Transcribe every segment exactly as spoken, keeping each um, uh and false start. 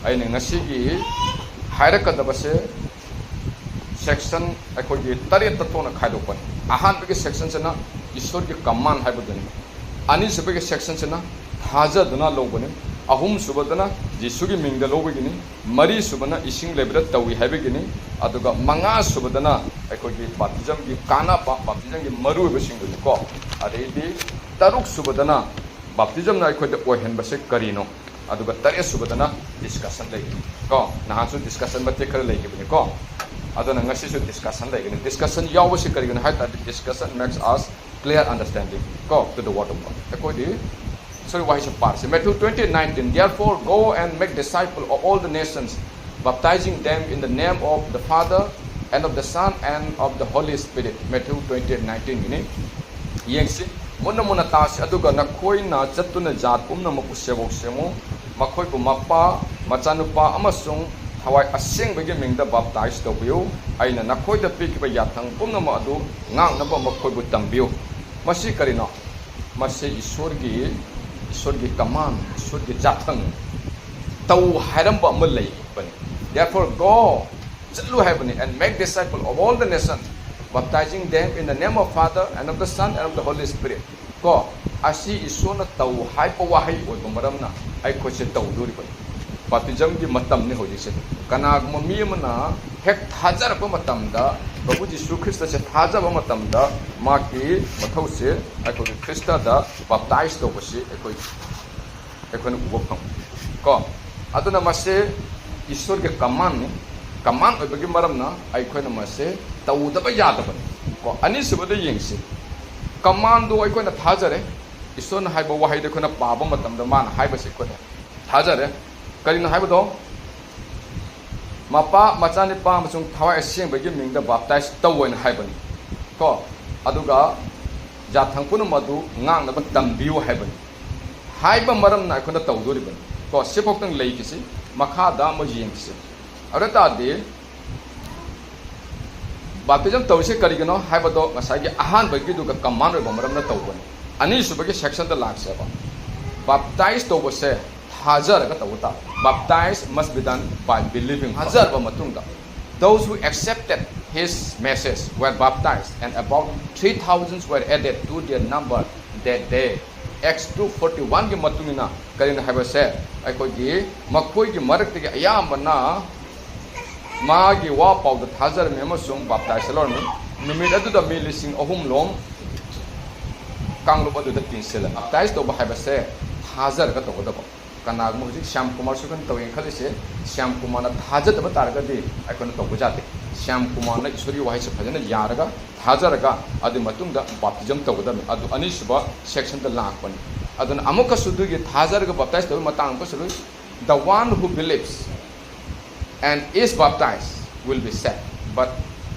ꯑꯩꯅ ꯉꯁꯤꯒꯤ ꯍꯥꯏꯔꯛꯀꯗꯕꯁꯦ section ꯑꯩꯈꯣꯏꯒꯤ ꯇꯔꯦꯠꯇ ꯊꯣꯛꯅ ꯈꯥꯏꯗꯣꯛꯄꯅꯤ꯫ ꯑꯍꯥꯟꯕꯒꯤ sectionꯁꯤꯅ ꯏꯁꯣꯔꯒꯤ command ꯍꯥꯏꯕꯗꯨꯅꯤ꯫ ꯑꯅꯤꯁꯨꯕꯒꯤ sectionꯁꯤꯅ ꯊꯥꯖꯗꯨꯅ ꯂꯧꯕꯅꯤ꯫ ꯑꯍꯨꯝꯁꯨꯕꯗꯅ ꯖꯤꯁꯨꯒꯤ ꯃꯤꯡꯗ ꯂꯧꯕꯒꯤꯅꯤ꯫ ꯃꯔꯤꯁꯨꯕꯅ ꯏꯁꯤꯡ ꯂꯩꯕꯗ ꯇꯧꯏ ꯍꯥꯏꯕꯒꯤꯅꯤ꯫ ꯑꯗꯨꯒ ꯃꯉꯥꯁꯨꯕꯗꯅ ꯑꯩꯈꯣꯏꯒꯤ baptismꯒꯤ ꯀꯥꯟꯅꯕ, baptismꯒꯤ ꯃꯔꯨꯑꯣꯏꯕꯁꯤꯡꯗꯨꯅꯤꯀꯣ꯫ ꯑꯗꯩꯗꯤ ꯇꯔꯨꯛꯁꯨꯕꯗꯅ baptismꯅ ꯑꯩꯈꯣꯏꯗ ꯑꯣꯏꯍꯟꯕꯁꯦ ꯀꯔꯤꯅꯣ? ꯑꯗꯨꯒ ꯇꯔꯦꯠꯁꯨꯕꯗꯅ discussion ꯂꯩꯒꯅꯤ ꯀꯣ꯫ ꯅꯍꯥꯟꯁꯨ discussion ꯃꯇꯦꯛ ꯈꯔ ꯂꯩꯈꯤꯕꯅꯤꯀꯣ꯫ ꯑꯗꯨꯅ ꯉꯁꯤꯁꯨ discussion ꯂꯩꯒꯅꯤ꯫ Discussion ꯌꯥꯎꯕꯁꯤ ꯀꯔꯤꯒꯤꯅꯣ ꯍꯥꯏ ꯇꯥꯔꯗꯤ, discussion makes us clear understanding ꯀꯣ, to the word of God꯫ ꯑꯩꯈꯣꯏꯗꯤ ꯏꯁꯣꯔꯒꯤ ꯋꯥꯍꯩꯁꯦ Parsi. Matthew twenty eighteen, "Therefore go and make disciple of all the nations, baptizing them in the name of the Father and of the Son and of the Holy Spirit"꯫ Matthew twenty eighteen Guinea. ꯌꯦꯡꯁꯤ, ꯃꯨꯟꯅ ꯃꯨꯟꯅ ꯇꯥꯁꯤ꯫ "ꯑꯗꯨꯒ ꯅꯈꯣꯏꯅ ꯆꯠꯇꯨꯅ ꯖꯥꯠ ꯄꯨꯝꯅꯃꯛꯄꯨ ꯁꯦꯕꯣꯛ ꯁꯦꯝꯃꯨ, ꯃꯈꯣꯏꯕꯨ ꯃꯄꯥ, ꯃꯆꯥꯅꯨꯄꯥ ꯑꯃꯁꯨꯡ ꯊꯋꯥꯏ ꯑꯁꯦꯡꯕꯒꯤ ꯃꯤꯡꯗ baptize ꯇꯧꯕꯤꯌꯨ꯫ ꯑꯩꯅ ꯅꯈꯣꯏꯗ ꯄꯤꯈꯤꯕ ꯌꯥꯊꯪ ꯄꯨꯝꯅꯃꯛ ꯑꯗꯨ ꯉꯥꯛꯅꯕ ꯃꯈꯣꯏꯕꯨ ꯇꯝꯕꯤꯌꯨ"꯫ ꯃꯁꯤ ꯀꯔꯤꯅꯣ? ꯃꯁꯤ ꯏꯁꯣꯔꯒꯤ, ꯏꯁꯣꯔꯒꯤ command, ꯏꯁꯣꯔꯒꯤ ꯌꯥꯊꯪ, ꯇꯧ ꯍꯥꯏꯔꯝꯕ ꯑꯃ ꯂꯩꯕꯅꯤ꯫ "Therefore go", ꯆꯠꯂꯨ ꯍꯥꯏꯕꯅꯤ, "and make disciple of all the nations, baptizing them in the name of Father and of the Son and of the Holy Spirit" ꯀꯣ꯫ ꯑꯁꯤ ꯏꯁꯣꯔꯅ ꯇꯧ ꯍꯥꯏꯕ ꯋꯥꯍꯩ ꯑꯣꯏꯕ ꯃꯔꯝꯅ ꯑꯩꯈꯣꯏꯁꯦ ꯇꯧꯗꯣꯔꯤꯕꯅꯤ꯫ Baptismꯒꯤ ꯃꯇꯝꯅꯤ ꯍꯧꯖꯤꯛꯁꯦ꯫ ꯀꯅꯥꯒꯨꯝꯕ ꯃꯤ ꯑꯃꯅ ꯍꯦꯛ ꯊꯥꯖꯔꯛꯄ ꯃꯇꯝꯗ, ꯄ꯭ꯔꯚꯨ ꯖꯤꯁꯨ ꯈ꯭ꯔꯤꯁꯇꯁꯦ ꯊꯥꯖꯕ ꯃꯇꯝꯗ, ꯃꯍꯥꯛꯀꯤ ꯃꯊꯧꯁꯦ ꯑꯩꯈꯣꯏꯒꯤ ꯈ꯭ꯔꯤꯁꯇꯗ baptize ꯇꯧꯕꯁꯤ ꯑꯩꯈꯣꯏ, ꯑꯩꯈꯣꯏꯅ ꯎꯕ ꯐꯪꯉꯤ ꯀꯣ꯫ ꯑꯗꯨꯅ ꯃꯁꯦ ꯏꯁꯣꯔꯒꯤ commandꯅꯤ꯫ Command ꯑꯣꯏꯕꯒꯤ ꯃꯔꯝꯅ ꯑꯩꯈꯣꯏꯅ ꯃꯁꯦ ꯇꯧꯗꯕ ꯌꯥꯗꯕꯅꯤ ꯀꯣ꯫ ꯑꯅꯤꯁꯨꯕꯗ ꯌꯦꯡꯁꯤ꯫ Commandꯗꯣ ꯑꯩꯈꯣꯏꯅ ꯊꯥꯖꯔꯦ꯫ ꯏꯁꯣꯔꯅ ꯍꯥꯏꯕ ꯋꯥꯍꯩꯗꯣ ꯑꯩꯈꯣꯏꯅ ꯄꯥꯕ ꯃꯇꯝꯗ ꯃꯥꯅ ꯍꯥꯏꯕꯁꯦ ꯑꯩꯈꯣꯏꯅ ꯊꯥꯖꯔꯦ꯫ ꯀꯔꯤꯅꯣ ꯍꯥꯏꯕꯗꯣ? "ꯃꯄꯥ, ꯃꯆꯥꯅꯤꯄꯥ ꯑꯃꯁꯨꯡ ꯊꯋꯥꯏ ꯑꯁꯦꯡꯕꯒꯤ ꯃꯤꯡꯗ baptize ꯇꯧ" ꯍꯥꯏꯅ ꯍꯥꯏꯕꯅꯤ ꯀꯣ꯫ ꯑꯗꯨꯒ "ꯌꯥꯊꯪ ꯄꯨꯝꯅꯃꯛ ꯑꯗꯨ ꯉꯥꯛꯅꯕ ꯇꯝꯕꯤꯌꯨ" ꯍꯥꯏꯕꯅꯤ꯫ ꯍꯥꯏꯕ ꯃꯔꯝꯅ ꯑꯩꯈꯣꯏꯅ ꯇꯧꯗꯣꯔꯤꯕꯅꯤ ꯀꯣ꯫ ꯁꯤꯐꯥꯎꯇꯪ ꯂꯩꯈꯤꯁꯤ, ꯃꯈꯥꯗ ꯑꯃꯨꯛ ꯌꯦꯡꯈꯤꯁꯤ꯫ ꯑꯗꯨ ꯑꯣꯏ ꯇꯥꯔꯗꯤ, baptism ꯇꯧꯔꯤꯁꯦ ꯀꯔꯤꯒꯤꯅꯣ ꯍꯥꯏꯕꯗꯣ ꯉꯁꯥꯏꯒꯤ ꯑꯍꯥꯟꯕꯒꯤꯗꯨꯒ command ꯑꯣꯏꯕ ꯃꯔꯝꯅ ꯇꯧꯕꯅꯤ꯫ ꯑꯅꯤꯁꯨꯕꯒꯤ sectionꯗ ꯂꯥꯛꯁꯦꯕ꯫ Baptize ꯇꯧꯕꯁꯦ, ꯊꯥꯖꯔꯒ ꯇꯧꯕ ꯇꯥꯕ꯫ Baptize must be done by believing. ꯊꯥꯖꯔꯕ ꯃꯇꯨꯡꯗ, those who accepted his message were baptized, and about three thousand were added to their number that day. Acts two forty one ꯒꯤ ꯃꯇꯨꯡ ꯏꯟꯅ ꯀꯔꯤꯅꯣ ꯍꯥꯏꯕꯁꯦ, ꯑꯩꯈꯣꯏꯒꯤ ꯃꯈꯣꯏꯒꯤ ꯃꯔꯛꯇꯒꯤ ꯑꯌꯥꯝꯕꯅ ꯃꯥꯒꯤ ꯋꯥ ꯄꯥꯎꯗ ꯊꯥꯖꯔꯝꯃꯤ ꯑꯃꯁꯨꯡ baptize ꯂꯧꯔꯝꯃꯤ꯫ ꯅꯨꯃꯤꯠ ꯑꯗꯨꯗ ꯃꯤ ꯂꯤꯁꯤꯡ ꯑꯍꯨꯝ ꯂꯣꯝ ꯀꯥꯡꯂꯨꯞ ꯑꯗꯨꯗ ꯇꯤꯟꯁꯤꯜꯂꯦ꯫ Baptize ꯇꯧꯕ ꯍꯥꯏꯕꯁꯦ ꯊꯥꯖꯔꯒ ꯇꯧꯒꯗꯕ꯫ ꯀꯅꯥꯒꯨꯝꯕ ꯍꯧꯖꯤꯛ ꯁ꯭ꯌꯥꯝ ꯀꯨꯃꯥꯔ ꯁꯨꯈꯟ ꯇꯧꯋꯦꯅ ꯈꯜꯂꯤꯁꯦ, ꯁ꯭ꯌꯥꯝ ꯀꯨꯃꯥꯔꯅ ꯊꯥꯖꯗꯕ ꯇꯥꯔꯒꯗꯤ ꯑꯩꯈꯣꯏꯅ ꯇꯧꯕ ꯌꯥꯗꯦ꯫ ꯁ꯭ꯌꯥꯝ ꯀꯨꯃꯥꯔꯅ ꯏꯁꯣꯔꯒꯤ ꯋꯥꯍꯩꯁꯦ ꯐꯖꯅ ꯌꯥꯔꯒ, ꯊꯥꯖꯔꯒ, ꯑꯗꯨꯒꯤ ꯃꯇꯨꯡꯗ baptism ꯇꯧꯒꯗꯕꯅꯤ꯫ ꯑꯗꯨ ꯑꯅꯤꯁꯨꯕ section ꯗ ꯂꯥꯛꯄꯅꯤ꯫ ꯑꯗꯨꯅ ꯑꯃꯨꯛꯀꯁꯨ ꯑꯗꯨꯒꯤ ꯊꯥꯖꯔꯒ baptize ꯇꯧꯕꯒꯤ ꯃꯇꯥꯡ ꯑꯃꯨꯛꯀꯁꯨ ꯂꯣꯏ, "The one who believes and is baptized will be saved, but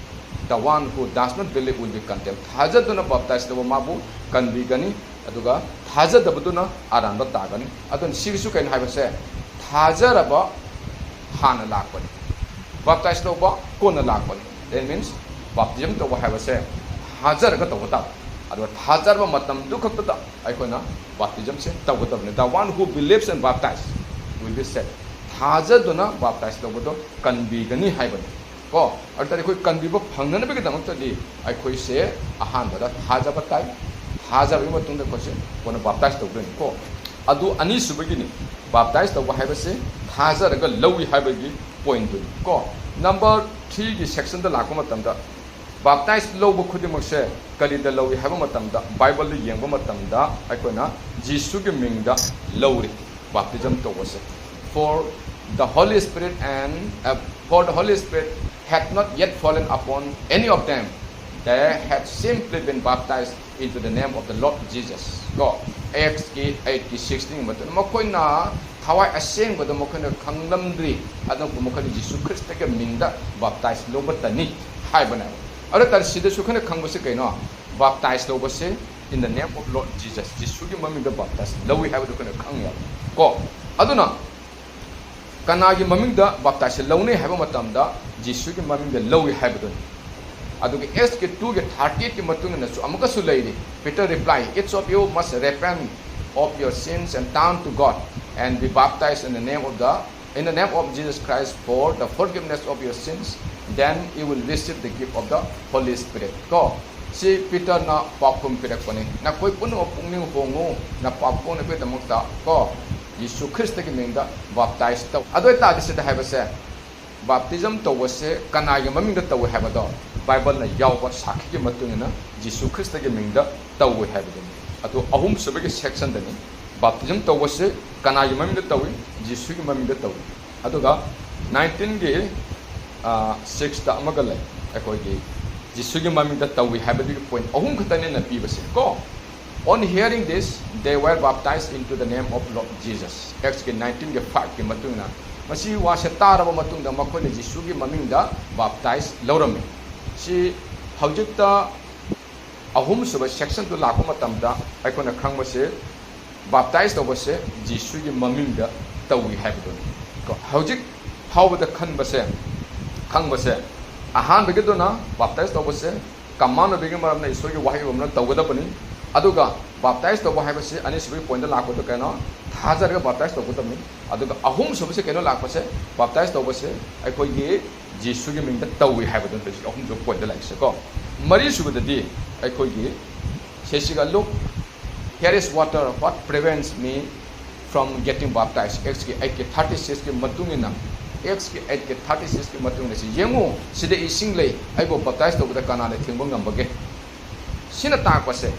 the one who does not believe will be condemned." ꯊꯥꯖꯗꯨꯅ baptize ꯇꯧꯕ ꯃꯥꯕꯨ ꯀꯟꯕꯤꯒꯅꯤ, ꯑꯗꯨꯒ ꯊꯥꯖꯗꯕꯗꯨꯅ ꯑꯔꯥꯟꯕ ꯇꯥꯒꯅꯤ꯫ ꯑꯗꯨꯅ ꯁꯤꯒꯤꯁꯨ ꯀꯩꯅꯣ ꯍꯥꯏꯕꯁꯦ, ꯊꯥꯖꯔꯕ ꯍꯥꯟꯅ ꯂꯥꯛꯄꯅꯤ, baptize ꯇꯧꯕ ꯀꯣꯟꯅ ꯂꯥꯛꯄꯅꯤ꯫ That means, baptism ꯇꯧꯕ ꯍꯥꯏꯕꯁꯦ ꯊꯥꯖꯔꯒ ꯇꯧꯕ ꯇꯥꯕ꯫ ꯑꯗꯨꯒ ꯊꯥꯖꯔꯕ ꯃꯇꯝꯗꯨ ꯈꯛꯇꯗ ꯑꯩꯈꯣꯏꯅ baptism ꯁꯦ ꯇꯧꯒꯗꯕꯅꯤ꯫ "The one who believes and baptized will be saved." ꯊꯥꯖꯗꯨꯅ baptize ꯇꯧꯕꯗꯣ ꯀꯟꯕꯤꯒꯅꯤ ꯍꯥꯏꯕꯅꯤ꯫ ꯀꯣ, ꯑꯗꯨ ꯇꯥꯔꯗꯤ ꯑꯩꯈꯣꯏ ꯀꯟꯕꯤꯕ ꯐꯪꯅꯅꯕꯒꯤꯗꯃꯛꯇꯗꯤ ꯑꯩꯈꯣꯏꯁꯦ ꯑꯍꯥꯟꯕꯗ ꯊꯥꯖꯕ ꯇꯥꯏ꯫ ꯊꯥꯖꯔꯕꯒꯤ ꯃꯇꯨꯡꯗ ꯑꯩꯈꯣꯏꯁꯦ ꯀꯣꯟꯅ baptize ꯇꯧꯗꯣꯏꯅꯤ꯫ ꯀꯣ, ꯑꯗꯨ ꯑꯅꯤꯁꯨꯕꯒꯤꯅꯤ꯫ Baptize ꯇꯧꯕ ꯍꯥꯏꯕꯁꯤ ꯊꯥꯖꯔꯒ ꯂꯧꯏ ꯍꯥꯏꯕꯒꯤ point ꯇꯨꯅꯤ꯫ ꯀꯣ, number three ꯒꯤ section ꯗ ꯂꯥꯛꯄ ꯃꯇꯝꯗ, baptize ꯂꯧꯕ ꯈꯨꯗꯤꯡꯃꯛꯁꯦ ꯀꯔꯤꯗ ꯂꯧꯏ ꯍꯥꯏꯕ ꯃꯇꯝꯗ, Bible ꯗ ꯌꯦꯡꯕ ꯃꯇꯝꯗ ꯑꯩꯈꯣꯏꯅ ꯖꯤꯁꯨꯒꯤ ꯃꯤꯡꯗ ꯂꯧꯔꯤ baptism ꯇꯧꯕꯁꯦ꯫ "For the Holy Spirit and, uh, for the Holy Spirit had not yet fallen upon any of them. They had simply been baptized into the name of the Lord Jesus." ꯀꯣ, Acts ꯀꯤ eight ꯀꯤ sixteen ꯒꯤ ꯃꯇꯨꯡꯗ, ꯃꯈꯣꯏꯅ ꯊꯋꯥꯏ ꯑꯁꯦꯡꯕꯗ ꯃꯈꯣꯏꯅ ꯈꯪꯂꯝꯗ꯭ꯔꯤ, ꯑꯗꯨꯕꯨ ꯃꯈꯣꯏꯅ ꯖꯤꯁꯨ ꯈ꯭ꯔꯤꯁꯇꯒꯤ ꯃꯤꯡꯗ baptize ꯂꯧꯕꯇꯅꯤ ꯍꯥꯏꯕꯅꯦꯕ꯫ ꯑꯗꯨ ꯇꯥꯔꯗꯤ ꯁꯤꯗꯁꯨ ꯑꯩꯈꯣꯏꯅ ꯈꯪꯕꯁꯤ ꯀꯩꯅꯣ? Baptize ꯂꯧꯕꯁꯦ in the name of Lord Jesus, ꯖꯤꯁꯨꯒꯤ ꯃꯃꯤꯡꯗ baptize ꯂꯧꯏ ꯍꯥꯏꯕꯗꯨ ꯑꯩꯈꯣꯏꯅ ꯈꯪꯉꯦꯕ꯫ ꯀꯣ, ꯑꯗꯨꯅ ꯀꯅꯥꯒꯤ ꯃꯃꯤꯡꯗ baptize ꯂꯧꯅꯩ ꯍꯥꯏꯕ ꯃꯇꯝꯗ, ꯖꯤꯁꯨꯒꯤ ꯃꯃꯤꯡꯗ ꯂꯧꯏ ꯍꯥꯏꯕꯗꯨꯅꯤ꯫ ꯑꯗꯨꯒ Acts ꯀꯤ two ꯒꯤ thirty eight ꯀꯤ ꯃꯇꯨꯡ ꯏꯟꯅꯁꯨ ꯑꯃꯨꯛꯀꯁꯨ ꯂꯩꯔꯤ꯫ Peter reply, "Each of you must repent of your sins and turn to God, and be baptized in the name of the in the name of Jesus Christ for the forgiveness of your sins, then you will receive the gift of the Holy Spirit. ꯀꯣ, ꯁꯤ ꯄꯤꯇꯔꯅ ꯄꯥꯎꯈꯨꯝ ꯄꯤꯔꯛꯄꯅꯤ꯫ ꯅꯈꯣꯏ ꯄꯨꯝꯅꯃꯛ ꯄꯨꯛꯅꯤꯡ ꯍꯣꯡꯉꯨ, ꯅꯄꯥꯞ ꯀꯣꯛꯅꯕꯒꯤꯗꯃꯛꯇ ꯀꯣ, ꯌꯤꯁꯨ ꯈ꯭ꯔꯤꯁꯇꯒꯤ ꯃꯤꯡꯗ ꯕꯥꯞꯇꯥꯏꯖ ꯇꯧ꯫ ꯑꯗꯨ ꯑꯣꯏꯇꯥꯔꯗꯤ ꯁꯤꯗ ꯍꯥꯏꯕꯁꯦ, ꯕꯥꯞꯇꯤꯖꯝ ꯇꯧꯕꯁꯦ ꯀꯅꯥꯒꯤ ꯃꯃꯤꯡꯗ ꯇꯧꯏ ꯍꯥꯏꯕꯗꯣ, ꯕꯥꯏꯕꯜꯅ ꯌꯥꯎꯕ ꯁꯥꯈꯤꯒꯤ ꯃꯇꯨꯡ ꯏꯟꯅ ꯖꯤꯁꯨ ꯈ꯭ꯔꯤꯁꯇꯒꯤ ꯃꯤꯡꯗ ꯇꯧꯏ ꯍꯥꯏꯕꯗꯨꯅꯤ꯫ ꯑꯗꯨ ꯑꯍꯨꯝꯁꯨꯕꯒꯤ ꯁꯦꯛꯁꯟꯗꯅꯤ꯫ ꯕꯥꯞꯇꯤꯖꯝ ꯇꯧꯕꯁꯦ ꯀꯅꯥꯒꯤ ꯃꯃꯤꯡꯗ ꯇꯧꯏ? ꯖꯤꯁꯨꯒꯤ ꯃꯃꯤꯡꯗ ꯇꯧꯏ꯫ ꯑꯗꯨꯒ ꯅꯥꯏꯟꯇꯤꯟꯒꯤ ꯁꯤꯛꯁꯇ ꯑꯃꯒ ꯂꯩ, ꯑꯩꯈꯣꯏꯒꯤ ꯖꯤꯁꯨꯒꯤ ꯃꯃꯤꯡꯗ ꯇꯧꯏ ꯍꯥꯏꯕꯗꯨꯒꯤ ꯄꯣꯏꯟꯠ ꯑꯍꯨꯝ ꯈꯛꯇꯅꯦꯅ ꯄꯤꯕꯁꯦ ꯀꯣ꯫ On hearing this, they were baptized into the name of Lord Jesus. ꯑꯦꯛꯁꯀꯤ ꯅꯥꯏꯟꯇꯤꯟꯒꯤ ꯐꯥꯏꯚꯀꯤ ꯃꯇꯨꯡ ꯏꯟꯅ ꯃꯁꯤ ꯋꯥꯁꯦ ꯇꯥꯔꯕ ꯃꯇꯨꯡꯗ ꯃꯈꯣꯏꯅ ꯖꯤꯁꯨꯒꯤ ꯃꯃꯤꯡꯗ ꯕꯥꯞꯇꯥꯏꯖ ꯂꯧꯔꯝꯃꯤ꯫ ꯁꯤ ꯍꯧꯖꯤꯛꯇ ꯑꯍꯨꯝꯁꯨꯕ ꯁꯦꯛꯁꯟꯗꯨ ꯂꯥꯛꯄ ꯃꯇꯝꯗ ꯑꯩꯈꯣꯏꯅ ꯈꯪꯕꯁꯦ, ꯕꯥꯞꯇꯥꯏꯖ ꯇꯧꯕꯁꯦ ꯖꯤꯁꯨꯒꯤ ꯃꯃꯤꯡꯗ ꯇꯧꯏ ꯍꯥꯏꯕꯗꯨꯅꯤ꯫ ꯀꯣ, ꯍꯧꯖꯤꯛ ꯐꯥꯎꯕꯗ ꯈꯟꯕꯁꯦ, ꯈꯪꯕꯁꯦ, ꯑꯍꯥꯟꯕꯒꯤꯗꯨꯅ ꯕꯥꯞꯇꯥꯏꯖ ꯇꯧꯕꯁꯦ ꯀꯃꯥꯟ ꯑꯣꯏꯕꯒꯤ ꯃꯔꯝꯅ ꯏꯁꯣꯔꯒꯤ ꯋꯥꯍꯩ ꯑꯣꯏꯕꯅ ꯇꯧꯒꯗꯕꯅꯤ꯫ ꯑꯗꯨꯒ ꯕꯥꯞꯇꯥꯏꯖ ꯇꯧꯕ ꯍꯥꯏꯕꯁꯤ ꯑꯅꯤꯁꯨꯕꯒꯤ ꯄꯣꯏꯟꯠꯇ ꯂꯥꯛꯄꯗ ꯀꯩꯅꯣ, ꯊꯥꯖꯔꯒ ꯕꯥꯞꯇꯥꯏꯖ ꯇꯧꯒꯗꯕꯅꯤ꯫ ꯑꯗꯨꯒ ꯑꯍꯨꯝꯁꯨꯕꯁꯤ ꯀꯩꯅꯣ ꯂꯥꯛꯄꯁꯦ, ꯕꯥꯞꯇꯥꯏꯖ ꯇꯧꯕꯁꯦ ꯑꯩꯈꯣꯏꯒꯤ ꯖꯤꯁꯨꯒꯤ ꯃꯤꯡꯗ ꯇꯧꯏ ꯍꯥꯏꯕꯗꯨꯅꯤ꯫ ꯍꯧꯖꯤꯛ ꯑꯍꯨꯝꯁꯨꯕ ꯄꯣꯏꯟꯠꯇ ꯂꯥꯛꯏꯁꯦ ꯀꯣ꯫ ꯃꯔꯤꯁꯨꯕꯗꯗꯤ ꯑꯩꯈꯣꯏꯒꯤ ꯁꯤꯁꯤꯒ, "Look, here is water, what prevents me from getting baptized?" ꯑꯦꯛꯁꯀꯤ ꯑꯩꯠꯀꯤ ꯊꯥꯔꯇꯤ ꯁꯤꯛꯁꯀꯤ ꯃꯇꯨꯡ ꯏꯟꯅ, ꯑꯦꯛꯁꯀꯤ ꯑꯩꯠꯀꯤ ꯊꯥꯔꯇꯤ ꯁꯤꯛꯁꯀꯤ ꯃꯇꯨꯡ ꯏꯟꯅ ꯁꯤ ꯌꯦꯡꯉꯨ, ꯁꯤꯗ ꯏꯁꯤꯡ ꯂꯩ, ꯑꯩꯕꯨ ꯕꯥꯞꯇꯥꯏꯖ ꯇꯧꯕꯗ ꯀꯅꯥꯅ ꯊꯤꯡꯕ ꯉꯝꯕꯒꯦ? ꯁꯤꯅ ꯇꯥꯛꯄꯁꯦ,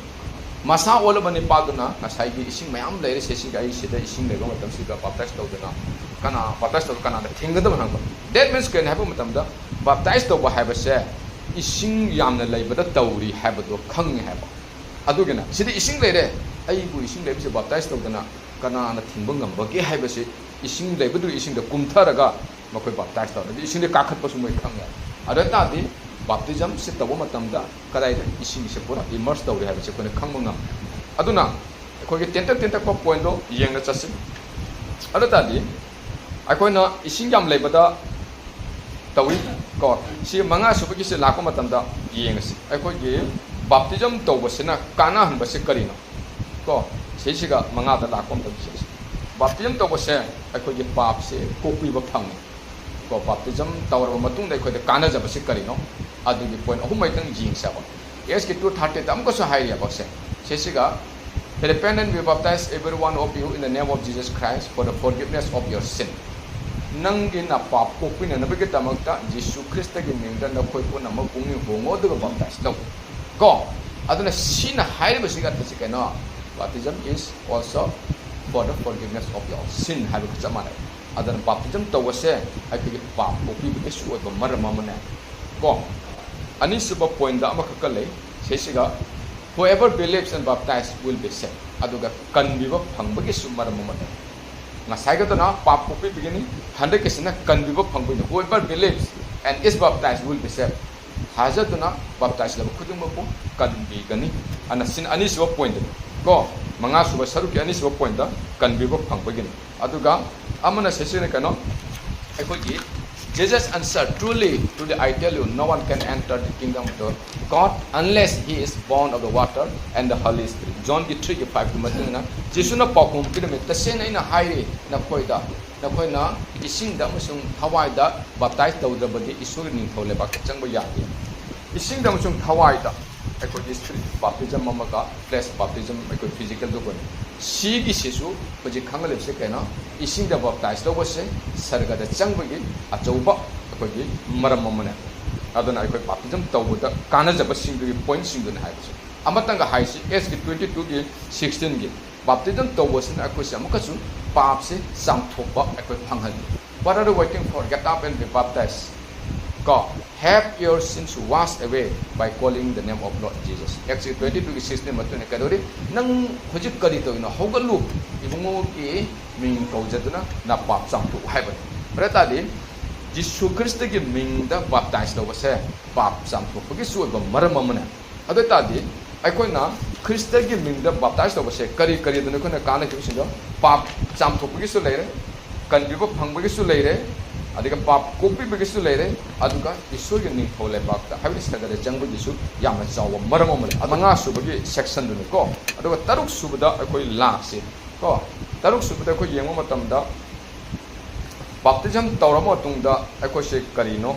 ꯃꯁꯥ ꯑꯣꯜꯂꯕ ꯅꯤꯄꯥꯗꯨꯅ ꯉꯁꯥꯏꯒꯤ ꯏꯁꯤꯡ ꯃꯌꯥꯝ ꯂꯩꯔꯦ, ꯁꯤꯁꯤꯒ ꯑꯩ ꯁꯤꯗ ꯏꯁꯤꯡ ꯂꯩꯕ ꯃꯇꯝꯁꯤꯗ ꯕꯥꯞꯇꯥꯏꯖ ꯇꯧꯗꯅ, ꯀꯅꯥ ꯕꯥꯞꯇꯥꯏꯖ ꯇꯧꯗ ꯀꯅꯥꯅ ꯊꯤꯡꯒꯗꯕ ꯍꯪꯕ꯫ That means ꯀꯩꯅꯣ ꯍꯥꯏꯕ ꯃꯇꯝꯗ, ꯕꯥꯞꯇꯥꯏꯖ ꯇꯧꯕ ꯍꯥꯏꯕꯁꯦ ꯏꯁꯤꯡ ꯌꯥꯝꯅ ꯂꯩꯕꯗ ꯇꯧꯔꯤ ꯍꯥꯏꯕꯗꯣ ꯈꯪꯉꯦ ꯍꯥꯏꯕ꯫ ꯑꯗꯨꯒꯤꯅ ꯁꯤꯗ ꯏꯁꯤꯡ ꯂꯩꯔꯦ, ꯑꯩꯕꯨ ꯏꯁꯤꯡ ꯂꯩꯕꯁꯦ ꯕꯥꯞꯇꯥꯏꯖ ꯇꯧꯗꯅ ꯀꯅꯥꯅ ꯊꯤꯡꯕ ꯉꯝꯕꯒꯦ ꯍꯥꯏꯕꯁꯤ, ꯏꯁꯤꯡ ꯂꯩꯕꯗꯨ ꯏꯁꯤꯡꯗ ꯀꯨꯝꯊꯔꯒ ꯃꯈꯣꯏ ꯕꯥꯞꯇꯥꯏꯖ ꯇꯧꯔꯦ꯫ ꯑꯗꯨ ꯏꯁꯤꯡꯗ ꯀꯥꯈꯠꯄꯁꯨ ꯃꯣꯏ ꯈꯪꯉꯦ꯫ ꯑꯗꯨ ꯑꯣꯏ ꯇꯥꯔꯗꯤ ꯕꯥꯞꯇꯤꯖꯝꯁꯦ ꯇꯧꯕ ꯃꯇꯝꯗ ꯀꯗꯥꯏꯗ ꯏꯁꯤꯡꯁꯦ ꯄꯨꯔꯥ ꯏꯃꯔꯁ ꯇꯧꯔꯦ ꯍꯥꯏꯕꯁꯦ ꯑꯩꯈꯣꯏꯅ ꯈꯪꯕ ꯉꯝꯃꯦ꯫ ꯑꯗꯨꯅ ꯑꯩꯈꯣꯏꯒꯤ ꯇꯦꯟꯇꯛ ꯇꯦꯟꯇꯛꯄ ꯄꯣꯏꯟꯠꯗꯣ ꯌꯦꯡꯅ ꯆꯠꯁꯤ꯫ ꯑꯗꯨ ꯑꯣꯏ ꯇꯥꯔꯗꯤ ꯑꯩꯈꯣꯏꯅ ꯏꯁꯤꯡ ꯌꯥꯝ ꯂꯩꯕꯗ ꯇꯧꯏ ꯀꯣ꯫ ꯁꯤ ꯃꯉꯥ ꯁꯨꯕꯒꯤꯁꯦ ꯂꯥꯛꯄ ꯃꯇꯝꯗ ꯌꯦꯡꯉꯁꯤ꯫ ꯑꯩꯈꯣꯏꯒꯤ ꯕꯥꯞꯇꯤꯖꯝ ꯇꯧꯕꯁꯤꯅ ꯀꯥꯟꯅꯍꯟꯕꯁꯤ ꯀꯔꯤꯅꯣ ꯀꯣ? ꯁꯤꯁꯤꯒ ꯃꯉꯥꯗ ꯂꯥꯛꯄ ꯃꯇꯝꯗ ꯌꯦꯡꯁꯤ꯫ ꯕꯥꯞꯇꯤꯖꯝ ꯇꯧꯕꯁꯦ ꯑꯩꯈꯣꯏꯒꯤ ꯄꯥꯞꯁꯦ ꯀꯣꯛꯄꯤꯕ ꯐꯪꯉꯤ꯫ ꯀꯣ, ꯕꯥꯞꯇꯤꯖꯝ ꯇꯧꯔꯕ ꯃꯇꯨꯡꯗ ꯑꯩꯈꯣꯏꯗ ꯀꯥꯟꯅꯖꯕꯁꯤ ꯀꯔꯤꯅꯣ? ꯑꯗꯨꯒꯤ ꯄꯣꯏꯟ ꯑꯍꯨꯝ ꯃꯩꯇꯪ ꯌꯦꯡꯁꯦꯕ꯫ ꯑꯦꯁ ꯀꯦ ꯇꯨ ꯊꯥꯔꯇꯤꯗ ꯑꯃꯨꯛꯀꯁꯨ ꯍꯥꯏꯔꯤꯑꯕ ꯁꯦ, ꯁꯤꯁꯤꯒ, "Repent and be baptized, every one of you, in the name of Jesus Christ, for the forgiveness of your sin." ꯅꯪꯒꯤ ꯅꯄꯥꯞ ꯀꯣꯛꯄꯤꯅꯅꯕꯒꯤꯗꯃꯛꯇ ꯖꯤꯁꯨ ꯈ꯭ꯔꯤꯁꯇꯒꯤ ꯃꯤꯡꯗ ꯅꯈꯣꯏ ꯄꯨꯝꯅꯃꯛ ꯄꯨꯛꯅꯤꯡ ꯍꯣꯡꯉꯣ ꯑꯗꯨꯒ ꯕꯥꯞꯇꯥꯏꯁ ꯇꯧ꯫ ꯀꯣ, ꯑꯗꯨꯅ ꯁꯤꯅ ꯍꯥꯏꯔꯤꯕꯁꯤꯒꯤ ꯑꯔꯊꯁꯤ ꯀꯩꯅꯣ? "Baptism is also for the forgiveness of your sin" ꯍꯥꯏꯕꯒ ꯆꯞ ꯃꯥꯟꯅꯩ꯫ ꯑꯗꯨꯅ ꯕꯥꯞꯇꯤꯖꯝ ꯇꯧꯕꯁꯦ ꯑꯩꯈꯣꯏꯒꯤ ꯄꯥꯞ ꯀꯣꯛꯄꯤꯕꯒꯤꯁꯨ ꯑꯣꯏꯕ ꯃꯔꯝ ꯑꯃꯅꯦ꯫ ꯀꯣ, ꯑꯅꯤꯁꯨꯕ ꯄꯣꯏꯟꯗ ꯑꯃꯈꯛꯀ ꯂꯩ ꯁꯤꯁꯤꯒ, "Whoever believes and baptized will be saved." ꯑꯗꯨꯒ ꯀꯟꯕꯤꯕ ꯐꯪꯕꯒꯤꯁꯨ ꯃꯔꯝ ꯑꯃ ꯂꯩ꯫ ꯉꯁꯥꯏꯒꯗꯨꯅ ꯄꯥꯞ ꯀꯣꯛꯄꯤꯕꯒꯤꯅꯤ, ꯍꯟꯗꯛꯀꯤꯁꯤꯅ ꯀꯟꯕꯤꯕ ꯐꯪꯕꯒꯤꯅꯤ꯫ "Whoever believes and is baptized will be saved." ꯊꯥꯖꯗꯨꯅ ꯕꯥꯞꯇꯥꯏꯖ ꯂꯧꯕ ꯈꯨꯗꯤꯡꯃꯛꯄꯨ ꯀꯟꯕꯤꯒꯅꯤ꯫ ꯑꯅ ꯁꯤꯅ ꯑꯅꯤꯁꯨꯕ ꯄꯣꯏꯟꯗꯅꯤ꯫ ꯀꯣ, ꯃꯉꯥꯁꯨꯕ ꯁꯔꯨꯛꯀꯤ ꯑꯅꯤꯁꯨꯕ ꯄꯣꯏꯟꯗ ꯀꯟꯕꯤꯕ ꯐꯪꯕꯒꯤꯅꯤ꯫ ꯑꯗꯨꯒ ꯑꯃꯅ ꯁꯤꯁꯤꯅ ꯀꯩꯅꯣ, ꯑꯩꯈꯣꯏꯒꯤ, "Jesus answered, 'Truly, truly, I tell you, no one can enter the kingdom of God unless he is born of the water and the Holy Spirit.'" ꯖꯣꯟꯒꯤ ꯊ꯭ꯔꯤꯒꯤ ꯐꯥꯏꯚꯀꯤ ꯃꯇꯨꯡ ꯏꯟꯅ ꯖꯤꯁꯨꯅ ꯄꯥꯎꯈꯨꯝ ꯄꯤꯔꯝꯃꯤ, "ꯇꯁꯦꯡꯅ ꯑꯩꯅ ꯍꯥꯏꯔꯤ ꯅꯈꯣꯏꯗ, ꯅꯈꯣꯏꯅ ꯏꯁꯤꯡꯗ ꯑꯃꯁꯨꯡ ꯊꯋꯥꯏꯗ ꯕꯥꯞꯇꯥꯏꯖ ꯇꯧꯗ꯭ꯔꯕꯗꯤ ꯏꯁꯣꯔꯒꯤ ꯅꯤꯡꯊꯧ ꯂꯩꯕꯥꯛꯇ ꯆꯪꯕ ꯌꯥꯗꯦ꯫" ꯏꯁꯤꯡꯗ ꯑꯃꯁꯨꯡ ꯊꯋꯥꯏꯗ ꯑꯩꯈꯣꯏꯒꯤ ꯁ꯭ꯄꯤꯔꯤꯠ ꯕꯥꯞꯇꯤꯖꯝ ꯑꯃꯒ ꯐ꯭ꯂꯦꯁ ꯕꯥꯞꯇꯤꯖꯝ, ꯑꯩꯈꯣꯏ ꯐꯤꯖꯤꯀꯦꯜꯗꯨ ꯑꯣꯏꯅ꯫ ꯁꯤꯒꯤꯁꯤꯁꯨ ꯍꯧꯖꯤꯛ ꯈꯪꯍꯜꯂꯤꯕꯁꯦ ꯀꯩꯅꯣ? ꯏꯁꯤꯡꯗ ꯕꯥꯞꯇꯥꯏꯖ ꯇꯧꯕꯁꯦ ꯁꯔꯒꯗ ꯆꯪꯕꯒꯤ ꯑꯆꯧꯕ ꯑꯩꯈꯣꯏꯒꯤ ꯃꯔꯝ ꯑꯃꯅꯦ꯫ ꯑꯗꯨꯅ ꯑꯩꯈꯣꯏ ꯕꯥꯞꯇꯤꯖꯝ ꯇꯧꯕꯗ ꯀꯥꯟꯅꯖꯕꯁꯤꯡꯗꯨꯒꯤ ꯄꯣꯏꯟꯠꯁꯤꯡꯗꯨꯅꯤ ꯍꯥꯏꯕꯁꯦ꯫ ꯑꯃꯇꯪꯒ ꯍꯥꯏꯁꯤ, ꯑꯦꯁ ꯀꯦ ꯇ꯭ꯋꯦꯟꯇꯤ ꯇꯨꯒꯤ ꯁꯤꯛꯁꯇꯤꯟꯒꯤ, ꯕꯥꯞꯇꯤꯖꯝ ꯇꯧꯕꯁꯤꯅ ꯑꯩꯈꯣꯏꯁꯦ ꯑꯃꯨꯛꯀꯁꯨ ꯄꯥꯞꯁꯦ ꯆꯥꯝꯊꯣꯛꯄ ꯑꯩꯈꯣꯏ ꯐꯪꯍꯜꯂꯤ꯫ What are you waiting for? Get up and be baptized. ꯀꯣ, "Have your sins washed away by calling the name of Lord Jesus." X twenty ꯇꯨꯒꯤ ꯁꯤꯛꯁꯇꯤꯟ ꯃꯇꯨꯡ ꯏꯟꯅ ꯀꯩꯗꯧꯔꯤ? "ꯅꯪ ꯍꯧꯖꯤꯛ ꯀꯔꯤ ꯇꯧꯔꯤꯅꯣ? ꯍꯧꯒꯠꯂꯨ, ꯏꯕꯨꯡꯉꯣꯒꯤ ꯃꯤꯡ ꯀꯧꯖꯗꯨꯅ ꯅꯄꯥꯞ ꯆꯥꯝꯊꯣꯛꯎ" ꯍꯥꯏꯕꯅꯤ꯫ ꯑꯗꯨ ꯑꯣꯏ ꯇꯥꯔꯗꯤ ꯖꯤꯁꯨ ꯈ꯭ꯔꯤꯁꯇꯒꯤ ꯃꯤꯡꯗ ꯕꯥꯞꯇꯥꯏꯖ ꯂꯧꯕꯁꯦ ꯄꯥꯞ ꯆꯥꯝꯊꯣꯛꯄꯒꯤꯁꯨ ꯑꯣꯏꯕ ꯃꯔꯝ ꯑꯃꯅꯦ꯫ ꯑꯗꯨ ꯑꯣꯏ ꯇꯥꯔꯗꯤ ꯑꯩꯈꯣꯏꯅ ꯈ꯭ꯔꯤꯁꯇꯒꯤ ꯃꯤꯡꯗ ꯕꯥꯞꯇꯥꯏꯖ ꯇꯧꯕꯁꯦ ꯀꯔꯤ ꯀꯔꯤꯗꯅꯣ ꯑꯩꯈꯣꯏꯅ ꯀꯥꯟꯅꯈꯤꯕꯁꯤꯡꯗꯣ? ꯄꯥꯞ ꯆꯥꯝꯊꯣꯛꯄꯒꯤꯁꯨ ꯂꯩꯔꯦ, ꯀꯟꯕꯤꯕ ꯐꯪꯕꯒꯤꯁꯨ ꯂꯩꯔꯦ, ꯑꯗꯨꯒ ꯄꯥꯞ ꯀꯣꯛꯄꯤꯕꯒꯤꯁꯨ ꯂꯩꯔꯦ, ꯑꯗꯨꯒ ꯏꯁꯣꯔꯒꯤ ꯅꯤꯡꯊꯧ ꯂꯩꯕꯥꯛꯇ, ꯍꯥꯏꯕꯗꯤ ꯁꯔꯒꯗ ꯆꯪꯕꯒꯤꯁꯨ ꯌꯥꯝꯅ ꯆꯥꯎꯕ ꯃꯔꯝ ꯑꯃ ꯂꯩ꯫ ꯃꯉꯥ ꯁꯨꯕꯒꯤ ꯁꯦꯛꯁꯟꯗꯨꯅꯤꯀꯣ꯫ ꯑꯗꯨꯒ ꯇꯔꯨꯛ ꯁꯨꯕꯗ ꯑꯩꯈꯣꯏ ꯂꯥꯛꯁꯤ ꯀꯣ꯫ ꯇꯔꯨꯛ ꯁꯨꯕꯗ ꯑꯩꯈꯣꯏ ꯌꯦꯡꯕ ꯃꯇꯝꯗ, baptism ꯇꯧꯔꯕ ꯃꯇꯨꯡꯗ ꯑꯩꯈꯣꯏꯁꯦ ꯀꯔꯤꯅꯣ?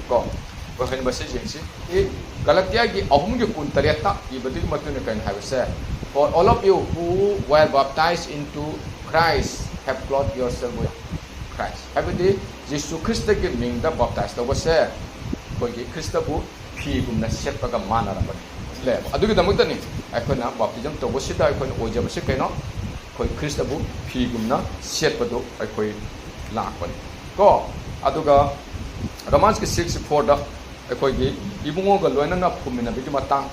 ꯀꯣ, ꯑꯣꯏꯍꯟꯕꯁꯦ ꯌꯦꯡꯁꯤ꯫ ꯏ, ꯒꯂꯇꯤꯌꯥꯒꯤ ꯑꯍꯨꯝꯒꯤ ꯀꯨꯟ ꯇꯔꯦꯠꯇ ꯏꯕꯗꯨꯒꯤ ꯃꯇꯨꯡ ꯏꯟꯅ ꯀꯩꯅꯣ ꯍꯥꯏꯕꯁꯦ, "For all of you who were baptized into Christ have clothed yourself with Christ." ꯍꯥꯏꯕꯗꯤ ꯖꯤꯁꯨ ꯈ꯭ꯔꯤꯁꯇꯒꯤ ꯃꯤꯡꯗ baptize ꯇꯧꯕꯁꯦ ꯑꯩꯈꯣꯏꯒꯤ ꯈ꯭ꯔꯤꯁꯇꯕꯨ ꯐꯤꯒꯨꯝꯅ ꯁꯦꯠꯄꯒ ꯃꯥꯟꯅꯔꯕꯅꯤ꯫ ꯂꯩꯌꯦꯕ꯫ ꯑꯗꯨꯒꯤꯗꯃꯛꯇꯅꯤ ꯑꯩꯈꯣꯏꯅ baptism ꯇꯧꯕꯁꯤꯗ ꯑꯩꯈꯣꯏꯅ ꯑꯣꯏꯖꯕꯁꯤ ꯀꯩꯅꯣ? ꯑꯩꯈꯣꯏ ꯈ꯭ꯔꯤꯁꯇꯕꯨ ꯐꯤꯒꯨꯝꯅ ꯁꯦꯠꯄꯗꯨ ꯑꯩꯈꯣꯏ ꯂꯥꯛꯄꯅꯤ꯫ ꯀꯣ, ꯑꯗꯨꯒ Romans ꯀꯤ six four ꯗ ꯑꯩꯈꯣꯏꯒꯤ ꯏꯕꯨꯡꯉꯣꯒ ꯂꯣꯏꯅꯅ ꯐꯨꯝꯃꯤꯟꯅꯕꯒꯤ ꯃꯇꯥꯡ,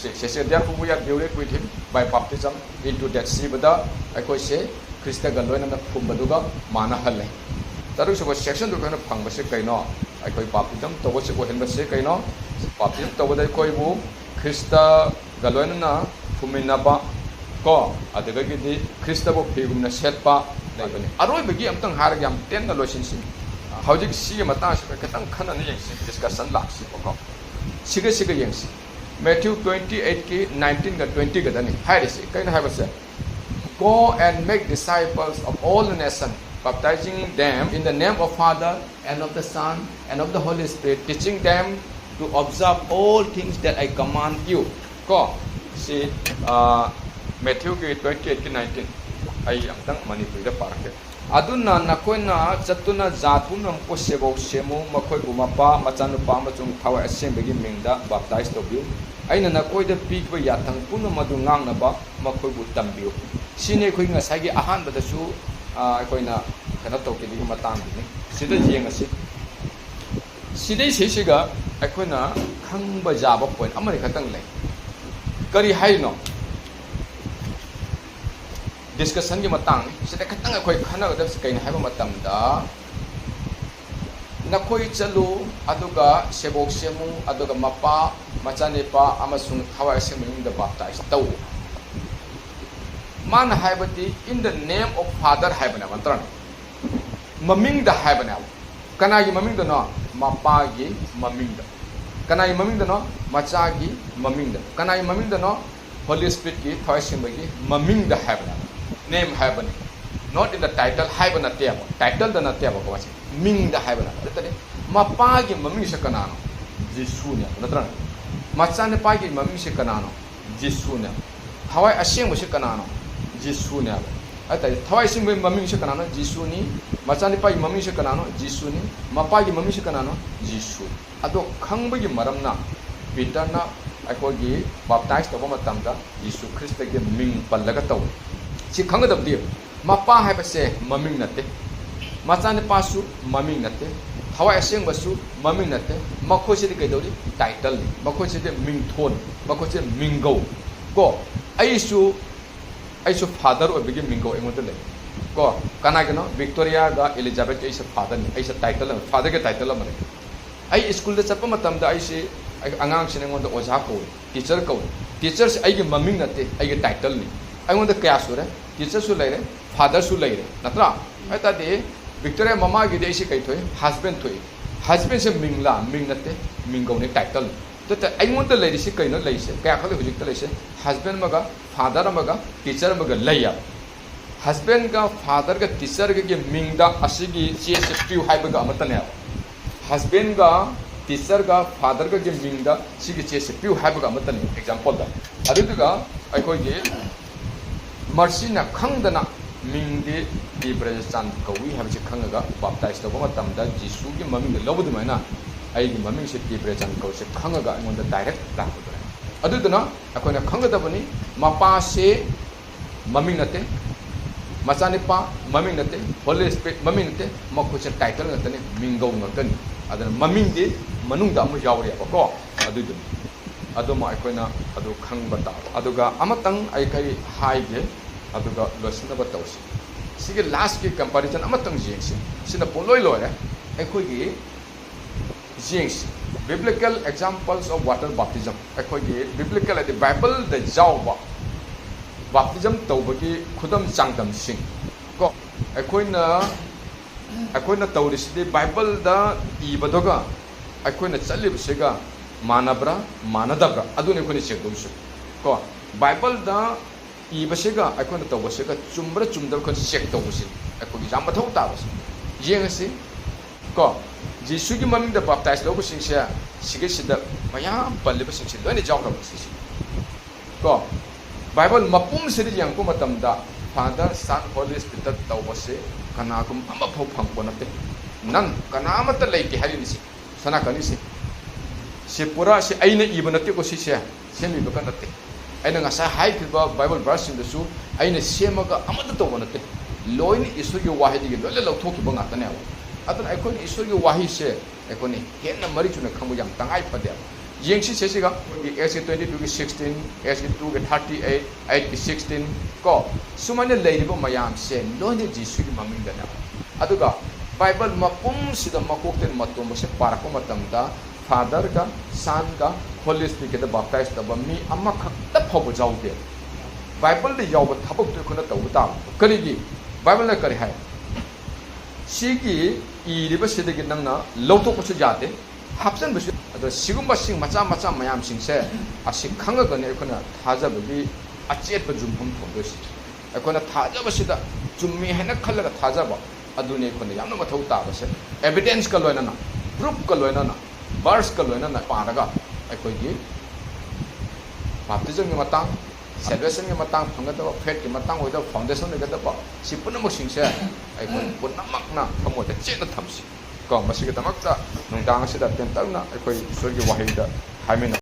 ꯁꯦ, ꯁꯦ, ꯁꯦ, "Therefore we are buried with him by baptism into death." ꯁꯤꯕꯗ ꯑꯩꯈꯣꯏꯁꯦ ꯈ꯭ꯔꯤꯁꯇꯒ ꯂꯣꯏꯅꯅ ꯐꯨꯝꯕꯗꯨꯒ ꯃꯥꯟꯅꯍꯜꯂꯦ꯫ ꯇꯔꯨꯛ ꯁꯨꯕ section ꯗꯨ ꯑꯩꯈꯣꯏꯅ ꯐꯪꯕꯁꯦ ꯀꯩꯅꯣ? ꯑꯩꯈꯣꯏ baptism ꯇꯧꯕꯁꯦ ꯑꯣꯏꯍꯟꯕꯁꯦ ꯀꯩꯅꯣ? Baptism ꯇꯧꯕꯗ ꯑꯩꯈꯣꯏꯕꯨ ꯈ꯭ꯔꯤꯁꯇꯒ ꯂꯣꯏꯅꯅ ꯐꯨꯝꯃꯤꯟꯅꯕ, ꯀꯣ, ꯑꯗꯨꯗꯒꯤꯗꯤ ꯈ꯭ꯔꯤꯁꯇꯕꯨ ꯐꯤꯒꯨꯝꯅ ꯁꯦꯠꯄ ꯂꯩꯕꯅꯤ꯫ ꯑꯔꯣꯏꯕꯒꯤ ꯑꯝꯇꯪ ꯍꯥꯏꯔꯒ ꯌꯥꯝ ꯇꯦꯟꯅ ꯂꯣꯏꯁꯤꯟꯁꯤ꯫ ꯍꯧꯖꯤꯛ ꯁꯤꯒꯤ ꯃꯇꯥꯡꯁꯤꯗ ꯈꯤꯇꯪ ꯈꯟꯅꯅ ꯌꯦꯡꯁꯤ, discussion ꯂꯥꯛꯁꯤꯕꯀꯣ꯫ ꯁꯤꯒ ꯁꯤꯒ ꯌꯦꯡꯁꯤ꯫ Matthew twenty eight ꯀꯤ nineteen ꯒ twenty ꯒꯗꯅꯤ ꯍꯥꯏꯔꯤꯁꯤ꯫ ꯀꯩꯅꯣ ꯍꯥꯏꯕꯁꯦ? "Go and make disciples of all the nations, baptizing them in the name of Father and of the Son and of the Holy Spirit, teaching them to observe all things that I command you." ꯀꯣ, ꯁꯤ, ꯑ, Matthew ꯒꯤ twenty eight ꯀꯤ nineteen꯫ ꯑꯩ ꯑꯃꯨꯛꯇꯪ ꯃꯅꯤꯄꯨꯔꯤꯗ ꯄꯥꯔꯛꯀꯦ꯫ "ꯑꯗꯨꯅ ꯅꯈꯣꯏꯅ ꯆꯠꯇꯨꯅ ꯖꯥꯠ ꯄꯨꯝꯅꯃꯛꯄꯨ ꯁꯦꯕꯧ ꯁꯦꯝꯃꯨ, ꯃꯈꯣꯏꯕꯨ ꯃꯄꯥ, ꯃꯆꯥꯅꯨꯄꯥ ꯑꯃꯁꯨꯡ ꯊꯋꯥꯏ ꯑꯁꯦꯡꯕꯒꯤ ꯃꯤꯡꯗ baptize ꯇꯧꯕꯤꯌꯨ꯫ ꯑꯩꯅ ꯅꯈꯣꯏꯗ ꯄꯤꯈꯤꯕ ꯌꯥꯊꯪ ꯄꯨꯝꯅꯃꯛ ꯑꯗꯨ ꯉꯥꯛꯅꯕ ꯃꯈꯣꯏꯕꯨ ꯇꯝꯕꯤꯌꯨ꯫" ꯁꯤꯅꯤ ꯑꯩꯈꯣꯏ ꯉꯁꯥꯏꯒꯤ ꯑꯍꯥꯟꯕꯗꯁꯨ, ꯑ, ꯑꯩꯈꯣꯏꯅ ꯀꯩꯅꯣ ꯇꯧꯈꯤꯕꯒꯤ ꯃꯇꯥꯡꯗꯨꯅꯤ꯫ ꯁꯤꯗ ꯌꯦꯡꯉꯁꯤ꯫ ꯁꯤꯗꯩꯁꯤꯁꯤꯒ ꯑꯩꯈꯣꯏꯅ ꯈꯪꯕ ꯌꯥꯕ point ꯑꯃꯅꯤ ꯈꯛꯇꯪ ꯂꯩ꯫ ꯀꯔꯤ ꯍꯥꯏꯔꯤꯅꯣ? Discussion ꯒꯤ ꯃꯇꯥꯡꯅꯤ꯫ ꯁꯤꯗ ꯈꯤꯇꯪ ꯑꯩꯈꯣꯏ ꯈꯟꯅꯒꯗꯕꯁꯤ ꯀꯩꯅꯣ ꯍꯥꯏꯕ ꯃꯇꯝꯗ, "ꯅꯈꯣꯏ ꯆꯠꯂꯨ, ꯑꯗꯨꯒ ꯁꯦꯕꯣꯛ ꯁꯦꯝꯃꯨ, ꯑꯗꯨꯒ ꯃꯄꯥ, ꯃꯆꯥꯅꯨꯄꯥ ꯑꯃꯁꯨꯡ ꯊꯋꯥꯏ ꯑꯁꯦꯡꯕ ꯃꯤꯡꯗ baptize ꯇꯧ꯫" ꯃꯥꯅ ꯍꯥꯏꯕꯗꯤ, "In the name of Father" ꯍꯥꯏꯕꯅꯦꯕ, ꯅꯠꯇ꯭ꯔꯅꯦ? ꯃꯃꯤꯡꯗ ꯍꯥꯏꯕꯅꯦꯕ꯫ ꯀꯅꯥꯒꯤ ꯃꯃꯤꯡꯗꯅꯣ? ꯃꯄꯥꯒꯤ ꯃꯃꯤꯡꯗ꯫ ꯀꯅꯥꯒꯤ ꯃꯃꯤꯡꯗꯅꯣ? ꯃꯆꯥꯒꯤ ꯃꯃꯤꯡꯗ꯫ ꯀꯅꯥꯒꯤ ꯃꯃꯤꯡꯗꯅꯣ? Holy Spiritꯀꯤ, ꯊꯋꯥꯏ ꯑꯁꯦꯡꯕꯒꯤ ꯃꯃꯤꯡꯗ ꯍꯥꯏꯕꯅꯦ, name ꯍꯥꯏꯕꯅꯤ, not in the title ꯍꯥꯏꯕ ꯅꯠꯇꯦꯕ, titleꯗ ꯅꯠꯇꯦꯕꯀꯣ, ꯃꯁꯤ ꯃꯤꯡꯗ ꯍꯥꯏꯕꯅꯦ꯫ ꯑꯗꯨ ꯇꯔꯗꯤ ꯃꯄꯥꯒꯤ ꯃꯃꯤꯡꯁꯦ ꯀꯅꯥꯅꯣ? ꯖꯤꯁꯨꯅꯦꯕ, ꯅꯠꯇ꯭ꯔꯥ? ꯃꯆꯥꯅꯨꯄꯥꯒꯤ ꯃꯃꯤꯡꯁꯦ ꯀꯅꯥꯅꯣ? ꯖꯤꯁꯨꯅꯦꯕ꯫ ꯊꯋꯥꯏ ꯑꯁꯦꯡꯕꯁꯦ ꯀꯅꯥꯅꯣ? ꯖꯤꯁꯨꯅꯦꯕ꯫ ꯍꯥꯏ ꯇꯥꯔꯗꯤ ꯊꯋꯥꯏ ꯑꯁꯦꯡꯕꯒꯤ ꯃꯃꯤꯡꯁꯦ ꯀꯅꯥꯅꯣ? ꯖꯤꯁꯨꯅꯤ꯫ ꯃꯆꯥꯅꯨꯄꯥꯒꯤ ꯃꯃꯤꯡꯁꯦ ꯀꯅꯥꯅꯣ? ꯖꯤꯁꯨꯅꯤ꯫ ꯃꯄꯥꯒꯤ ꯃꯃꯤꯡꯁꯦ ꯀꯅꯥꯅꯣ? ꯖꯤꯁꯨ꯫ ꯑꯗꯣ ꯈꯪꯕꯒꯤ ꯃꯔꯝꯅ ꯄꯤꯇꯔꯅ ꯑꯩꯈꯣꯏꯒꯤ baptize ꯇꯧꯕ ꯃꯇꯝꯗ ꯖꯤꯁꯨ ꯈ꯭ꯔꯤꯁꯇꯒꯤ ꯃꯤꯡ ꯄꯜꯂꯒ ꯇꯧꯏ꯫ ꯁꯤ ꯈꯪꯒꯗꯕꯗꯤ ꯃꯄꯥ ꯍꯥꯏꯕꯁꯦ ꯃꯃꯤꯡ ꯅꯠꯇꯦ, ꯃꯆꯥꯅꯨꯄꯥꯁꯨ ꯃꯃꯤꯡ ꯅꯠꯇꯦ, ꯊꯋꯥꯏ ꯑꯁꯦꯡꯕꯁꯨ ꯃꯃꯤꯡ ꯅꯠꯇꯦ꯫ ꯃꯈꯣꯏꯁꯤꯗꯤ ꯀꯩꯗꯧꯔꯤ? Titleꯅꯤ꯫ ꯃꯈꯣꯏꯁꯤꯗꯤ ꯃꯤꯡꯊꯣꯟ, ꯃꯈꯣꯏꯁꯦ ꯃꯤꯡꯒꯧ꯫ ꯀꯣ, ꯑꯩꯁꯨ, ꯑꯩꯁꯨ father ꯑꯣꯏꯕꯒꯤ ꯃꯤꯡꯒꯧ ꯑꯩꯉꯣꯟꯗ ꯂꯩ꯫ ꯀꯣ, ꯀꯅꯥꯒꯤꯅꯣ? ꯕꯤꯛꯇꯣꯔꯤꯌꯥꯒ ꯏꯂꯤꯖꯥꯕꯦꯠꯀꯤ ꯑꯩꯁꯦ fatherꯅꯤ꯫ ꯑꯩꯁꯦ title ꯑꯃ, fatherꯒꯤ title ꯑꯃ ꯂꯩ꯫ ꯑꯩ ꯁ꯭ꯀꯨꯜꯗ ꯆꯠꯄ ꯃꯇꯝꯗ ꯑꯩꯁꯦ, ꯑꯩ, ꯑꯉꯥꯡꯁꯤꯡꯅ ꯑꯩꯉꯣꯟꯗ ꯑꯣꯖꯥ ꯀꯧꯏ, teacher ꯀꯧꯏ꯫ Teacherꯁꯦ ꯑꯩꯒꯤ ꯃꯃꯤꯡ ꯅꯠꯇꯦ, ꯑꯩꯒꯤ titleꯅꯤ꯫ ꯑꯩꯉꯣꯟꯗ ꯀꯌꯥ ꯁꯨꯔꯦ? Teacherꯁꯨ ꯂꯩꯔꯦ, fatherꯁꯨ ꯂꯩꯔꯦ, ꯅꯠꯇ꯭ꯔꯥ? ꯍꯥꯏ ꯇꯥꯔꯗꯤ ꯕꯤꯛꯇꯣꯔꯤꯌꯥ ꯃꯃꯥꯒꯤꯗꯤ ꯑꯩꯁꯦ ꯀꯩ ꯊꯣꯛꯏ? Husband ꯊꯣꯛꯏ꯫ Husbandꯁꯦ ꯃꯤꯡꯂꯥ? ꯃꯤꯡ ꯅꯠꯇꯦ, ꯃꯤꯡꯒꯧꯅꯤ, titleꯅꯤ꯫ ꯑꯗꯨ ꯇ-, ꯑꯩꯉꯣꯟꯗ ꯂꯩꯔꯤꯁꯤ ꯀꯩꯅꯣ ꯂꯩꯔꯤꯁꯦ? ꯀꯌꯥ ꯈꯛ ꯂꯩ ꯍꯧꯖꯤꯛꯇ ꯂꯩꯔꯤꯁꯦ? Husband ꯑꯃꯒ, father ꯑꯃꯒ, teacher ꯑꯃꯒ ꯂꯩꯌꯦꯕ꯫ Husbandꯒ, fatherꯒ, teacherꯒꯒꯤ ꯃꯤꯡꯗ ꯑꯁꯤꯒꯤ ꯆꯦꯁꯦ ꯄꯤꯌꯨ ꯍꯥꯏꯕꯒ ꯑꯃꯠꯇꯅꯦꯕ꯫ Husbandꯒ, teacherꯒ, fatherꯒꯒꯤ ꯃꯤꯡꯗ ꯁꯤꯒꯤ ꯆꯦꯁꯦ ꯄꯤꯌꯨ ꯍꯥꯏꯕꯒ ꯑꯃꯠꯇꯅꯤ, exampleꯗ꯫ ꯑꯗꯨꯗꯨꯒ ꯑꯩꯈꯣꯏꯒꯤ ꯃꯔꯁꯤꯅ ꯈꯪꯗꯅ ꯃꯤꯡꯗꯤ ꯇꯤꯕ꯭ꯔꯦꯆꯥꯟ ꯀꯧꯏ ꯍꯥꯏꯕꯁꯤ ꯈꯪꯉꯒ baptize ꯇꯧꯕ ꯃꯇꯝꯗ ꯖꯤꯁꯨꯒꯤ ꯃꯃꯤꯡꯗ ꯂꯧꯕ ꯑꯗꯨꯃꯥꯏꯅ ꯑꯩꯒꯤ ꯃꯃꯤꯡꯁꯦ ꯇꯤꯕ꯭ꯔꯦꯆꯥꯟ ꯀꯧꯏꯁꯦ ꯈꯪꯉꯒ ꯑꯩꯉꯣꯟꯗ direct ꯂꯥꯛꯄꯗꯨꯅꯦ꯫ ꯑꯗꯨꯗꯨꯅ ꯑꯩꯈꯣꯏꯅ ꯈꯪꯒꯗꯕꯅꯤ, ꯃꯄꯥꯁꯦ ꯃꯃꯤꯡ ꯅꯠꯇꯦ, ꯃꯆꯥꯅꯨꯄꯥ ꯃꯃꯤꯡ ꯅꯠꯇꯦ, Holy Spirit ꯃꯃꯤꯡ ꯅꯠꯇꯦ, ꯃꯈꯣꯏꯁꯦ title ꯉꯥꯛꯇꯅꯤ, ꯃꯤꯡꯒꯧ ꯉꯥꯛꯇꯅꯤ꯫ ꯑꯗꯨꯅ ꯃꯃꯤꯡꯗꯤ ꯃꯅꯨꯡꯗ ꯑꯃꯨꯛ ꯌꯥꯎꯔꯤꯑꯕꯀꯣ, ꯑꯗꯨꯗꯨꯅꯤ꯫ ꯑꯗꯨꯃ ꯑꯩꯈꯣꯏꯅ ꯑꯗꯨ ꯈꯪꯕ ꯇꯥꯕ꯫ ꯑꯗꯨꯒ ꯑꯃꯇꯪ ꯑꯩ ꯀꯔꯤ ꯍꯥꯏꯒꯦ, ꯑꯗꯨꯒ ꯂꯣꯏꯁꯤꯟꯅꯕ ꯇꯧꯁꯤ꯫ ꯁꯤꯒꯤ lastꯀꯤ comparison ꯑꯃꯇꯪ ꯌꯦꯡꯁꯤ꯫ ꯁꯤꯅ ꯄꯨꯡꯂꯣꯏ ꯂꯣꯏꯔꯦ꯫ ꯑꯩꯈꯣꯏꯒꯤ ꯌꯦꯡꯁꯤ, Biblical Examples of Water Baptism꯫ ꯑꯩꯈꯣꯏꯒꯤ biblical ꯍꯥꯏꯗꯤ Bibleꯗ ꯌꯥꯎꯕ baptism ꯇꯧꯕꯒꯤ ꯈꯨꯗꯝ ꯆꯥꯡꯗꯝꯁꯤꯡ ꯀꯣ꯫ ꯑꯩꯈꯣꯏꯅ, ꯑꯩꯈꯣꯏꯅ ꯇꯧꯔꯤꯁꯤꯗꯤ Bibleꯗ ꯏꯕꯗꯨꯒ ꯑꯩꯈꯣꯏꯅ ꯆꯠꯂꯤꯕꯁꯤꯒ ꯃꯥꯟꯅꯕ꯭ꯔꯥ ꯃꯥꯟꯅꯗꯕ꯭ꯔꯥ, ꯑꯗꯨꯅꯤ ꯑꯩꯈꯣꯏꯅ check ꯇꯧꯔꯤꯁꯤ ꯀꯣ꯫ ꯕꯥꯏꯕꯜꯗ ꯏꯕꯁꯤꯒ ꯑꯩꯈꯣꯏꯅ ꯇꯧꯕꯁꯤꯒ ꯆꯨꯝꯕ꯭ꯔꯥ ꯆꯨꯝꯗꯕ꯭ꯔꯥ ꯑꯩꯈꯣꯏꯅ ꯆꯦꯛ ꯇꯧꯕꯁꯤ ꯑꯩꯈꯣꯏꯒꯤ ꯌꯥꯝ ꯃꯊꯧ ꯇꯥꯕꯁꯦ꯫ ꯌꯦꯡꯉꯁꯤ ꯀꯣ, ꯖꯤꯁꯨꯒꯤ ꯃꯃꯤꯡꯗ ꯕꯥꯞꯇꯥꯏꯁ ꯂꯧꯕꯁꯤꯡꯁꯦ ꯁꯤꯒꯤꯁꯤꯗ ꯃꯌꯥꯝ ꯄꯜꯂꯤꯕꯁꯤꯡꯁꯦ ꯂꯣꯏꯅ ꯌꯥꯎꯈ꯭ꯔꯕ ꯁꯤꯁꯦ ꯀꯣ꯫ ꯕꯥꯏꯕꯜ ꯃꯄꯨꯝꯁꯤꯗ ꯌꯦꯡꯉꯛꯄ ꯃꯇꯝꯗ Father, Son, Holy Spirit ꯇꯧꯕꯁꯦ ꯀꯅꯥꯒꯨꯝꯕ ꯑꯃꯐꯥꯎ ꯐꯪꯕ ꯅꯠꯇꯦ꯫ ꯅꯪ ꯀꯅꯥ ꯑꯃꯠꯇ ꯂꯩꯇꯦ ꯍꯥꯏꯔꯤꯅꯤꯁꯦ꯫ ꯁꯅꯥ ꯀꯅꯤꯁꯦ ꯁꯤ ꯄꯨꯔꯥ ꯁꯤ ꯑꯩꯅ ꯏꯕ ꯅꯠꯇꯦꯀꯣ, ꯁꯤꯁꯦ ꯁꯦꯝꯃꯤꯕꯒ ꯅꯠꯇꯦ꯫ ꯑꯩꯅ ꯉꯁꯥꯏ ꯍꯥꯏꯈꯤꯕ ꯕꯥꯏꯕꯜ ꯚꯔꯁꯁꯤꯡꯗꯁꯨ ꯑꯩꯅ ꯁꯦꯝꯃꯒ ꯑꯃꯠꯇ ꯇꯧꯕ ꯅꯠꯇꯦ꯫ ꯂꯣꯏꯅ ꯏꯁꯣꯔꯒꯤ ꯋꯥꯍꯩꯗꯒꯤ ꯂꯣꯏꯅ ꯂꯧꯊꯣꯛꯈꯤꯕ ꯉꯥꯛꯇꯅꯦꯕ꯫ ꯑꯗꯨꯅ ꯑꯩꯈꯣꯏꯅ ꯏꯁꯣꯔꯒꯤ ꯋꯥꯍꯩꯁꯦ ꯑꯩꯈꯣꯏꯅ ꯍꯦꯟꯅ ꯃꯔꯤꯛ ꯆꯨꯝꯅ ꯈꯪꯕ ꯌꯥꯝ ꯇꯉꯥꯏ ꯐꯗꯦꯕ꯫ ꯌꯦꯡꯁꯤ ꯁꯤꯁꯤꯒ ꯑꯩꯈꯣꯏꯒꯤ Acts ꯀꯤ twenty two ꯒꯤ sixteen, Acts ꯀꯤ two ꯒꯤ thirty eight, eight ꯀꯤ sixteen ꯀꯣ, ꯁꯨꯃꯥꯏꯅ ꯂꯩꯔꯤꯕ ꯃꯌꯥꯝꯁꯦ ꯂꯣꯏꯅ ꯖꯤꯁꯨꯒꯤ ꯃꯃꯤꯡꯗꯅꯦꯕ꯫ ꯑꯗꯨꯒ ꯕꯥꯏꯕꯜ ꯃꯄꯨꯝꯁꯤꯗ ꯃꯀꯣꯛꯇꯩꯅ ꯃꯇꯣꯟꯕꯁꯦ ꯄꯥꯔꯛꯄ ꯃꯇꯝꯗ Father ꯒ, Son ꯒ, Holy Spirit ꯀꯤꯗ ꯕꯥꯞꯇꯥꯏꯁ ꯇꯧꯕ ꯃꯤ ꯑꯃꯈꯛꯇ ꯐꯥꯎꯕ ꯌꯥꯎꯗꯦ꯫ ꯕꯥꯏꯕꯜꯗ ꯌꯥꯎꯕ ꯊꯕꯛꯇꯨ ꯑꯩꯈꯣꯏꯅ ꯇꯧꯕ ꯇꯥꯕ꯫ ꯀꯔꯤꯒꯤ? ꯕꯥꯏꯕꯜꯅ ꯀꯔꯤ ꯍꯥꯏ? ꯁꯤꯒꯤ ꯏꯔꯤꯕꯁꯤꯗꯒꯤ ꯅꯪꯅ ꯂꯧꯊꯣꯛꯄꯁꯨ ꯌꯥꯗꯦ, ꯍꯥꯞꯆꯤꯟꯕꯁꯨ꯫ ꯑꯗꯣ ꯁꯤꯒꯨꯝꯕꯁꯤꯡ ꯃꯆꯥ ꯃꯆꯥ ꯃꯌꯥꯝꯁꯤꯡꯁꯦ ꯑꯁꯤ ꯈꯪꯉꯒꯅꯤ ꯑꯩꯈꯣꯏꯅ ꯊꯥꯖꯕꯒꯤ ꯑꯆꯦꯠꯄ ꯌꯨꯝꯐꯝ ꯊꯣꯟꯗꯣꯏꯁꯦ꯫ ꯑꯩꯈꯣꯏꯅ ꯊꯥꯖꯕꯁꯤꯗ ꯆꯨꯝꯃꯤ ꯍꯥꯏꯅ ꯈꯜꯂꯒ ꯊꯥꯖꯕ, ꯑꯗꯨꯅꯤ ꯑꯩꯈꯣꯏꯅ ꯌꯥꯝꯅ ꯃꯊꯧ ꯇꯥꯕꯁꯦ꯫ Evidence ꯀ ꯂꯣꯏꯅꯅ, proof ꯀ ꯂꯣꯏꯅꯅ, verse ꯀ ꯂꯣꯏꯅꯅ ꯄꯥꯔꯒ ꯑꯩꯈꯣꯏꯒꯤ baptism ꯒꯤ ꯃꯇꯥꯡ, salvation ꯒꯤ ꯃꯇꯥꯡ, ꯐꯪꯒꯗꯕ faith ꯀꯤ ꯃꯇꯥꯡ ꯑꯣꯏꯒꯗꯕ, foundation ꯑꯣꯏꯒꯗꯕ, ꯁꯤ ꯄꯨꯝꯅꯃꯛꯁꯤꯡꯁꯦ ꯑꯩꯈꯣꯏ ꯄꯨꯝꯅꯃꯛꯅ ꯊꯃꯣꯏꯗ ꯆꯦꯠꯅ ꯊꯝꯁꯤ꯫ ꯀꯣ, ꯃꯁꯤꯒꯤꯗꯃꯛꯇ ꯅꯨꯡꯗꯥꯡ ꯑꯁꯤꯗ ꯇꯦꯟꯇꯛꯅ ꯑꯩꯈꯣꯏ ꯏꯁꯣꯔꯒꯤ ꯋꯥꯍꯩꯗ ꯍꯥꯏꯃꯤꯟꯅ